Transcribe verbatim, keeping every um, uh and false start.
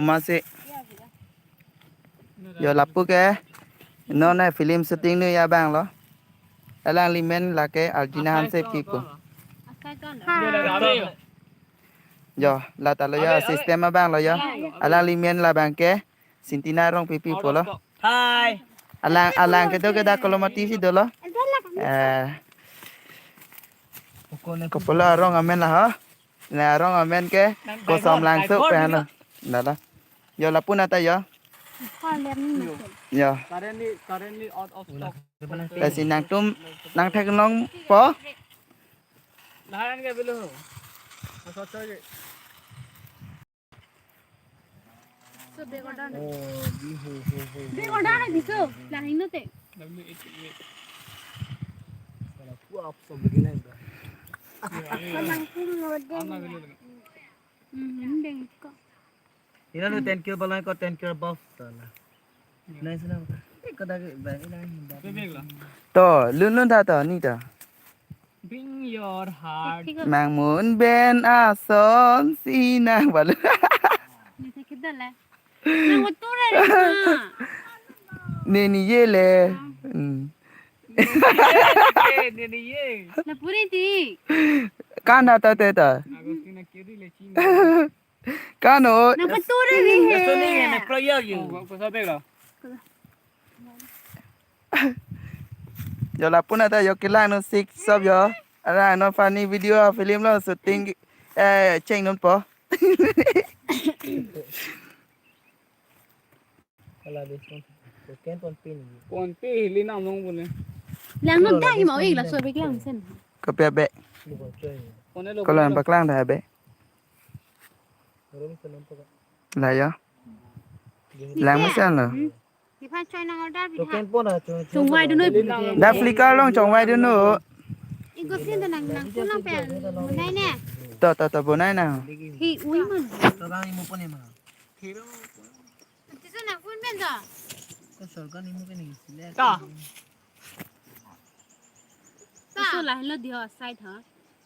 Masi. Yo lapu ke. Non ne film shooting nu ya bang lo. Alangli men lake Arjuna Hanse pipo. Yo, la ta lo yo, assistant abang lo yo. Alangli men labang ke Sintina Rongpi pipo lo. Hi. Alang, alang kedo ke dak kolom mati si dolo. Eh. Kopilo arong amen la ho. La arong amen ke Kosom Langso pen lo. La la. Yo lapu nata yo. Yo. Currently, currently out of stock. Lasi nangtum nangtheklongpo. Lahan ke bilu. Asal saja. So, bag order na. Oh, di ho, ho, ho, bag order na biso. Lahing no te. W eight eight. Salah, ku up so begini ba. Abang pun ngode. Ana bilu. Hmm, beng ko. Ina lu ten kilo balang ko ten kilo buff sana. Nai sana. Eh, ko dak ba ina hinda. Bebek la. To, lun lun tha to, ni to. Bring your heart. Nang mun ben ason si nang balu. Ni te kidale. Nang betul re. Nini ye le. Hmm. Nini ye. Na puri ti. Kan da ta te ta. Agustina kiri le ching. Kano. Nang betul re ni he. Betul ni he, na proyek yo. Oh, ko sa bek lo. Yo lapu nata yo kelang no sik sob yo. Ara no funny video film lo shooting eh cheng non po. Kala dei son. Ken ponpe ni. Ponpe hili nam long bole. Lang non ta hi ma ik laso bek lang sen. Kopi be. Lu ko choi. Kone lo. Kolang paklang da be. Rum se non to. La yo. Lang mesen lo. Hmm. Di phan choi nang order bi. To ha. Ken pon a choi. Chongvai dun noi. Da flicker along chongvai dun noi. Ingko sin da nang nang kun nang pen. Nai ne. To to to bonai na. Hi ui man. To bang imu pon ima. Tisu nang kun pen to. Ko sorkar ni mu ke ni sile. Ta. Ta. So la lo di ho side ha.